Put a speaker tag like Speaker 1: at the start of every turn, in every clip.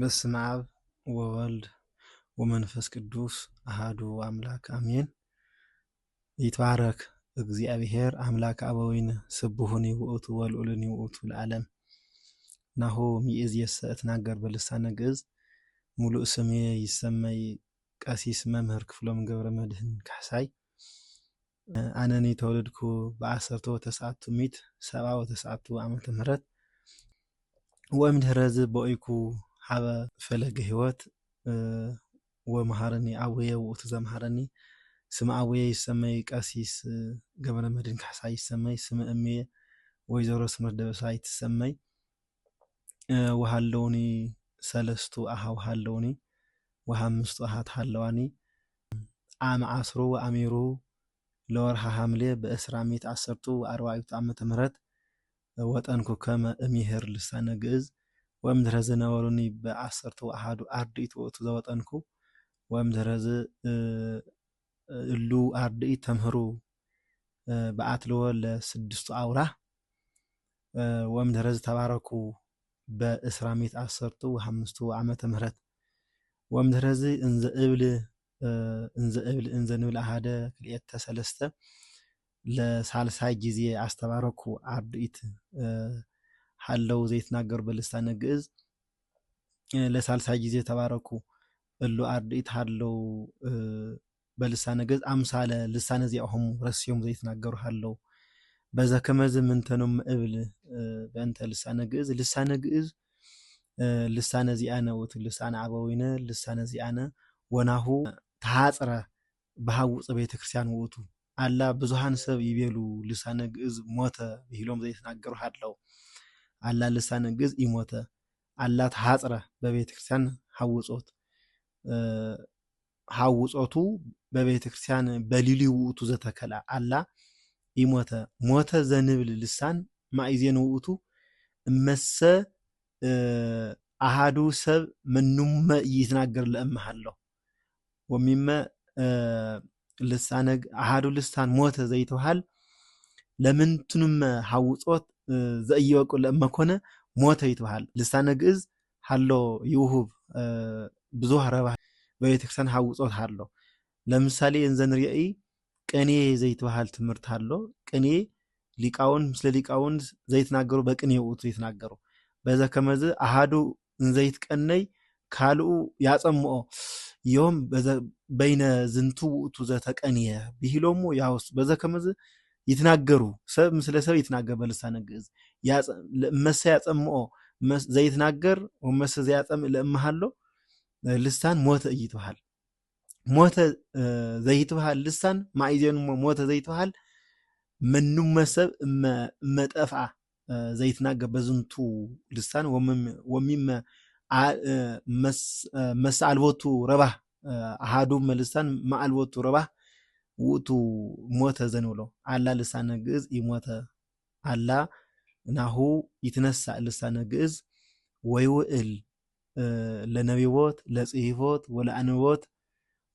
Speaker 1: በስመ አብ ወወልድ ወመንፈስ ቅዱስ አሃዱ አምላክ አሜን። ይትባረክ እግዚአብሔር አምላክ አበዊነ ስቡሁኒ ውእቱ ወልዑልኒ ውእቱ ለዓለም። ናሁ ሚእዜሰ እትናገር በልሳነ ግዕዝ። ሙሉእ ስሜ ይሰመይ ቀሲስ መምህር ክፍሎም ገብረ መድህን ካሕሳይ። ኣነኒ ተወለድኩ ብ1979 ዓመተ ምህረት፣ ወእምድኅረ ቦኢኩ ሀበ ፈለገ ሕይወት ወመሃረኒ አቡየ ውእቱ ዘምሃረኒ። ስመ አቡየ ይሰመይ ቀሲስ ገብረ መድህን ካሕሳይ ይሰመይ፣ ስመ እምየ ወይዘሮ ስምረት ደበሳይ ትሰመይ። ወሃለውኒ ሰለስቱ አሃው ሃለውኒ ወሃምስቱ አሃት ሃለዋኒ። ዓመ ዓስሩ ወአሚሩ ለወርሃ ሐምሌ በ2014 ዓመተ ምህረት ወጠንኩ ከመ እምሄር ልሳነ ግዕዝ። ወእምድኅረ ዝነበሩኒ በ11 አርድእት ውእቱ ዘወጠንኩ። ወእምድኅረ እሉ አርድእት ተምህሩ በአትልዎ ለስድስቱ አውራህ። ወእምድኅረ ተባረኩ በ2015 ዓመተ ምህረት። ወእምድኅረ እንዘ እብል እንዘ እብል እንዘ ንብል አሃደ ክልኤተ ሰለስተ ለሳልሳይ ጊዜ አስተባረኩ አርድእት ሃለው ዘይትናገሩ በልሳነ ግዕዝ። ለሳልሳይ ጊዜ ተባረኩ። እሉ አርድእት ሃለው በልሳነ ግዕዝ አምሳለ ልሳነ ዚአሆሙ ረስዮም ዘይትናገሩ ሃለው። በዛ ከመዝ ምንተኖም እብል በእንተ ልሳነ ግዕዝ። ልሳነ ግዕዝ ልሳነ ዚአነ ውእቱ ልሳነ አበዊነ ልሳነ ዚአነ ወናሁ ተሐጽረ በሐውፀ ቤተ ክርስቲያን ውእቱ። አላ ብዙሃን ሰብ ይቤሉ ልሳነ ግዕዝ ሞተ ብሂሎም ዘይትናገሩ ሃለው። አላ ልሳነ ግዕዝ ኢሞተ፣ አላ ተሐጽረ በቤተ ክርስቲያን ሐውጾት። ሐውጾቱ በቤተ ክርስቲያን በሊሊ ውእቱ ዘተከላ። አላ ኢሞተ። ሞተ ዘንብል ልሳን ማእዜን ውእቱ እመሰ አሃዱ ሰብ ምኑመ ይትናገር ለእምሃለሁ። ወሚመ ልሳነ አሃዱ ልሳን ሞተ ዘይተባሃል ለምንትኑመ ሐውጾት ዘእየወቁ ለእመኮነ ሞተ ይትበሃል። ልሳነ ግዕዝ ሃሎ ይውሁብ ብዙህ ረባ በቤተክርስቲያን ሐውጾት ሃሎ። ለምሳሌ እንዘንርኢ ቅኔ ዘይትበሃል ትምህርት ሃሎ። ቅኔ ሊቃውን ምስለ ሊቃውን ዘይትናገሩ በቅኔ ውእቱ ዘይትናገሩ። በዛ ከመዝ አሃዱ እንዘይትቀነይ ካልኡ ያጸምኦ ዮም በይነ ዝንቱ ውእቱ ዘተቀንየ ብሂሎሙ ያውስ። በዛ ከመዝ ይትናገሩ ሰብ ምስለ ሰብ ይትናገር በልሳነ ግዕዝ። መሰ ያጸምኦ ዘይትናገር ወመሰ ዘያጸም ለእምሃሎ ልሳን ሞተ እይትበሃል። ሞተ ዘይትበሃል ልሳን ማእዜኑ ሞተ ዘይትበሃል ምኑመ ሰብ እመጠፍአ ዘይትናገር በዝንቱ ልሳን ወሚመ መሰ አልቦቱ ረባህ አሃዱ ልሳን ማአልቦቱ ረባህ ውእቱ ሞተ ዘንብሎ። አላ ልሳነ ግዕዝ ኢሞተ፣ አላ ናሁ ይትነሳእ ልሳነ ግዕዝ ወይውእል ለነቢቦት ለጽሒፎት ወለአንብቦት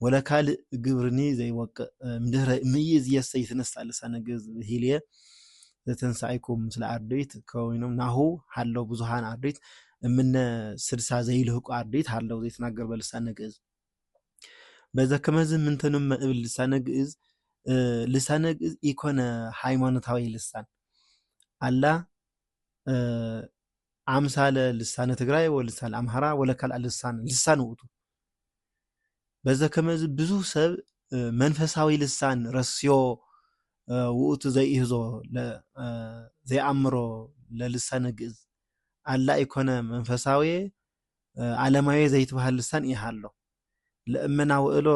Speaker 1: ወለካልእ ግብርኒ ዘይወቅእ። እምድኅረ እምይእዜሰ ይትነሳእ ልሳነ ግዕዝ ብሂልየ ዘተንሳኢኩ ምስለ አርድእት ከወይኖም። ናሁ ሃለው ብዙሃን አርድእት እምነ 60 ዘይልህቁ አርድእት ሃለው ዘይትናገር በልሳነ ግዕዝ። በዛ ከመዝ ምንተኑመ እብል ልሳነ ግዕዝ። ልሳነ ግዕዝ ኢኮነ ሃይማኖታዊ ልሳን፣ አላ አምሳለ ልሳነ ትግራይ ወልሳነ አምሃራ ወለካልእ ልሳን ልሳን ውእቱ። በዛ ከመዝ ብዙ ሰብ መንፈሳዊ ልሳን ረስዮ ውእቱ ዘይእህዞ ዘይአምሮ ለልሳነ ግዕዝ። አላ ኢኮነ መንፈሳዊ ዓለማዊ ዘይትበሃል ልሳን ይሃሎ። ለእመና ውእሎ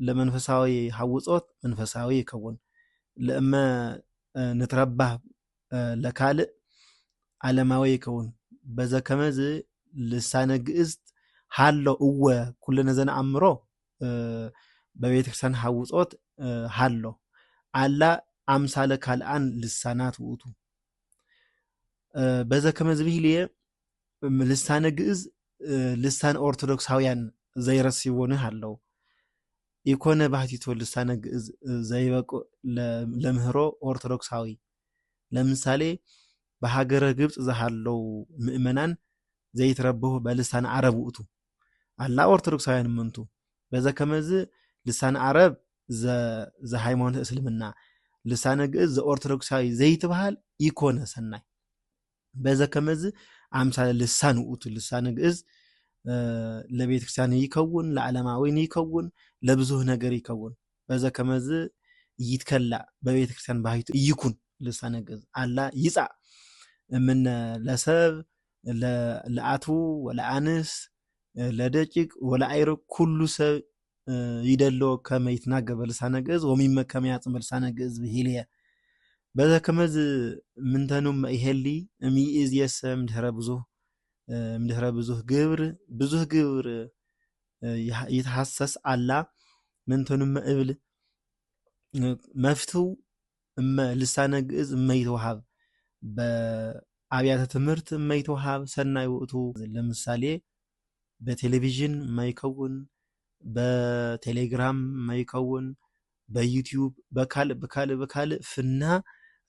Speaker 1: ለመንፈሳዊ ሐውጾት መንፈሳዊ ይከውን፣ ለእመ ንትረባህ ለካልእ ዓለማዊ ይከውን። በዘ ከመዝ ልሳነ ግዕዝ ሃሎ እወ ኩለነ ዘነአምሮ በቤተ ክርስቲያን ሐውጾት ሃሎ፣ አላ አምሳለ ካልአን ልሳናት ውእቱ። በዘ ከመዝ ብሂልየ ልሳነ ግዕዝ ልሳን ኦርቶዶክሳውያን ዘይረስይዎን ሃለው። ኢኮነ ባህቲቶ ልሳነ ግዕዝ ዘይበቁ ለምህሮ ኦርቶዶክሳዊ። ለምሳሌ በሀገረ ግብፅ ዘሃለው ምእመናን ዘይትረብሁ በልሳነ ዓረብ ውእቱ። አላ ኦርቶዶክሳውያን ምንቱ በዘ ከመዝ ልሳነ ዓረብ ዘሃይማኖት እስልምና ልሳነ ግዕዝ ዘኦርቶዶክሳዊ ዘይትበሃል ኢኮነ ሰናይ። በዘ ከመዝ አምሳለ ልሳን ውእቱ ልሳነ ግዕዝ ለቤተ ክርስቲያን ይከውን፣ ለዓለማዊ ይከውን፣ ለብዙህ ነገር ይከውን። በዘ ከመዝ ይትከላእ በቤተ ክርስቲያን ባሂቱ ይኩን ልሳነ ግዕዝ፣ አላ ይጻእ እምነ ለሰብ ለአቱ ወለአንስ ለደቂቅ ወለአይር፣ ኩሉ ሰብ ይደሎ ከመ ይትናገር በልሳነ ግዕዝ ወሚመ ከመ ያጽም በልሳነ ግዕዝ ብሂልየ። በዘ ከመዝ ምንተኑም ይሄሊ እምይእዜሰ እምድህረ ብዙህ ግብር፣ ብዙህ ግብር ይትሐሰስ፣ አላ ምንተኑም እብል መፍትው እመ ልሳነ ግዕዝ እመይትወሃብ በአብያተ ትምህርት እመይትወሃብ ሰናይ ውእቱ። ለምሳሌ በቴሌቪዥን ማይከውን፣ በቴሌግራም ማይከውን፣ በዩቲዩብ፣ በካልእ በካልእ በካልእ ፍና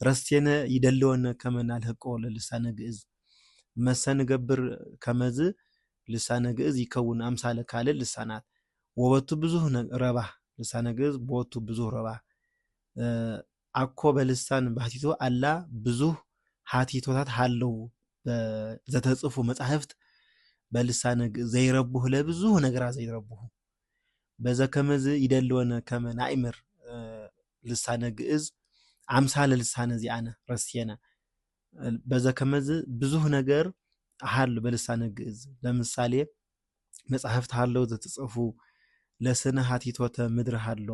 Speaker 1: ረስቴነ ይደለወነ ከመ ናልህቆ ለልሳነ ግዕዝ መሰንገብር ከመዝ ልሳነ ግዕዝ ይከውን አምሳለ ካልእ ልሳናት ወበቱ ብዙህ ረባህ። ልሳነ ግዕዝ ቦቱ ብዙህ ረባህ አኮ በልሳን ባህቲቶ አላ ብዙህ ሀቲቶታት ሃለው ዘተጽፉ መጻሕፍት በልሳነ ግዕዝ ዘይረቡህ ለብዙህ ነገራት ዘይረቡህ። በዘ ከመዝ ይደልወነ ከመ ናእምር ልሳነ ግዕዝ አምሳለ ልሳነ ዚአነ ረስየነ። በዘ ከመዝ ብዙህ ነገር ሃሉ በልሳነ ግዕዝ። ለምሳሌ መጻሕፍት ሃለው ዘተጽፉ ለስነ ሀቲቶተ ምድር ሃሎ፣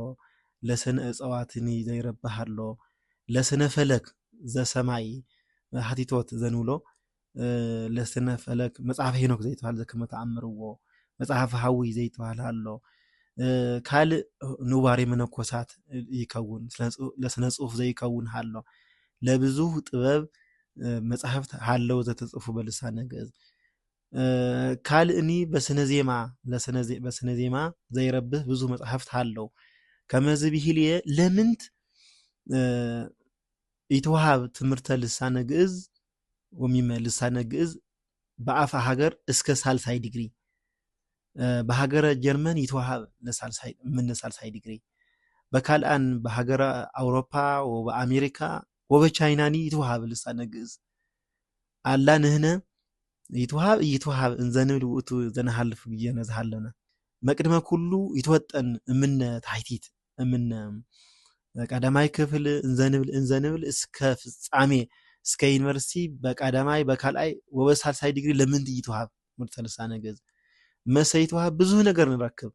Speaker 1: ለስነ እጽዋትኒ ዘይረብህ ሃሎ፣ ለስነ ፈለክ ዘሰማይ ሀቲቶት ዘንብሎ፣ ለስነ ፈለክ መጽሐፈ ሄኖክ ዘይተባሃለ ዘከመ ተአምርዎ፣ መጽሐፈ ሐዊ ዘይተባሃለ ኣሎ፣ ካልእ ኑባሬ መነኮሳት ይከውን፣ ለስነ ጽሁፍ ዘይከውን ሃሎ፣ ለብዙህ ጥበብ መጻሕፍት ሃለው ዘተጽፉ በልሳነ ግዕዝ። ካልእኒ በስነ ዜማ፣ በስነ ዜማ ዘይረብህ ብዙ መጻሕፍት ሃለው። ከመዝ ብሂልየ ለምንት ይትወሃብ ትምህርተ ልሳነ ግዕዝ ወሚመ ልሳነ ግዕዝ በአፋ ሀገር እስከ ሳልሳይ ዲግሪ? በሀገረ ጀርመን ይትወሃብ ለሳልሳይ ምን ሳልሳይ ዲግሪ፣ በካልአን በሀገረ አውሮፓ ወበአሜሪካ ወበቻይናኒ ይትወሃብ ልሳነ ግዕዝ፣ አላ ንህነ ይትወሃብ እይትወሃብ እንዘንብል ውእቱ ዘነሃልፍ ጊዜ ነዝሃለነ። መቅድመ ኩሉ ይትወጠን እምነ ታሕቲት እምነ ቀዳማይ ክፍል እንዘንብል እስከ ፍጻሜ እስከ ዩኒቨርሲቲ በቀዳማይ በካልኣይ ወበሳልሳይ ዲግሪ ለምንት ይትወሃብ ትምህርተ ልሳነ ግዕዝ? መሰ ይትወሃብ ብዙህ ነገር ንረክብ።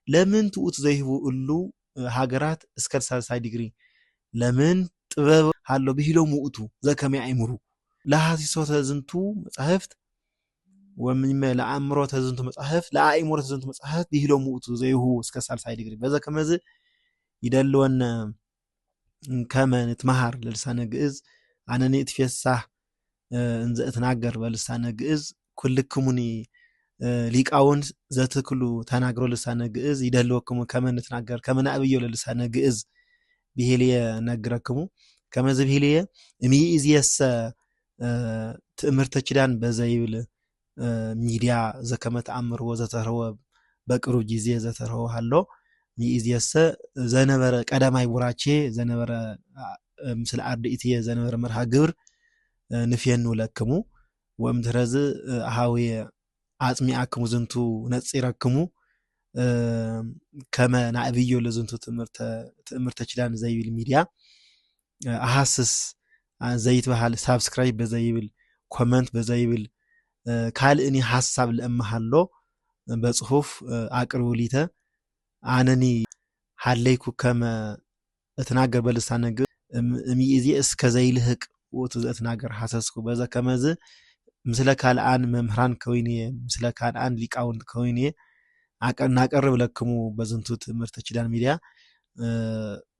Speaker 1: ለምን ትኡት ዘይህቡ እሉ ሀገራት እስከ ሳልሳይ ዲግሪ? ለምን ጥበብ ሃሎ ብሂሎም ውእቱ ዘከመ ያእምሩ ለሃሲሶተ ዝንቱ መጻሕፍት ወሚመ ለአእምሮ ተዝንቱ መጻሕፍት፣ ለአእምሮ ተዝንቱ መጻሕፍት ብሂሎም ውእቱ ዘይሁ እስከ ሳልሳይ ዲግሪ። በዘ ከመዝ ይደልወነ ከመ ንትመሃር ለልሳነ ግዕዝ። ኣነኒ እትፌሳህ እንዘ እትናገር በልሳነ ግዕዝ፣ ኩልክሙኒ ሊቃውንት ዘትክሉ ተናግሮ ልሳነ ግዕዝ ይደልወክሙ ከመ ንትናገር ከመ ናዕብዮ ለልሳነ ግዕዝ ብሂልየ ነግረክሙ። ከመዝ ብሂልየ እምይእዜሰ ትእምርተ ኪዳን በዘይብል ሚዲያ ዘከመ ተአምርዎ ዘተርህወ በቅሩብ ጊዜ ዘተርህወ ሃሎ፣ ሚእዜሰ ዘነበረ ቀዳማይ ቡራኬ ዘነበረ ምስለ አርድእትየ ዘነበረ መርሃ ግብር ንፌኑ ለክሙ። ወእምድኅረዝ አሃውየ አጽሚዐክሙ ዝንቱ ነጺረክሙ ከመ ናዕብዮ ለዝንቱ ትእምርተ ኪዳን ዘይብል ሚዲያ አሃስስ ዘይትበሃል ሳብስክራይብ በዘይብል፣ ኮመንት በዘይብል፣ ካልእኒ ሐሳብ ለእመሃሎ በጽሁፍ አቅርቡ ሊተ። ኣነኒ ሃለይኩ ከመ እትናገር በልሳነ ግዕዝ እምይእዜ እስከ ዘይልህቅ ውእቱ ዘእትናገር ሐሰስኩ። በዘ ከመዝ ምስለ ካልአን መምህራን ከወይንየ፣ ምስለ ካልአን ሊቃውንት ከወይንየ ናቀርብ ለክሙ በዝንቱ ትምህርተ ኪዳን ሚዲያ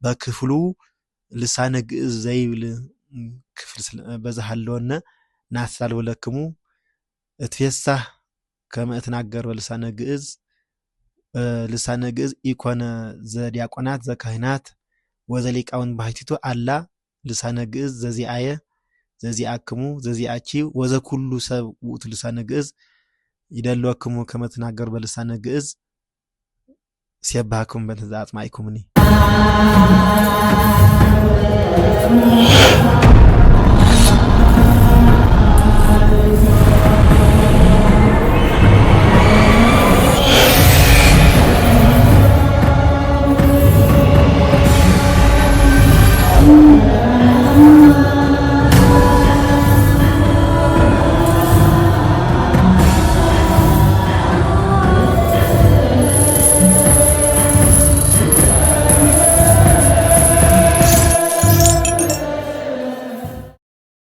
Speaker 1: በክፍሉ ልሳነ ግዕዝ ዘይብል ክፍል በዛ ሃለወነ ናሳልው ለክሙ። እትፌሳህ ከመ እትናገር በልሳነ ግዕዝ። ልሳነ ግዕዝ ኢኮነ ዘዲያቆናት ዘካህናት ወዘሊቃውንት ባህቲቱ፣ አላ ልሳነ ግዕዝ ዘዚአየ ዘዚአክሙ ዘዚአኪ ወዘኩሉ ሰብ ውእቱ ልሳነ ግዕዝ። ይደልወክሙ ከመ ትናገሩ በልሳነ ግዕዝ ሴባክሙ በእንተ ዘአጽማዕኩምኒ።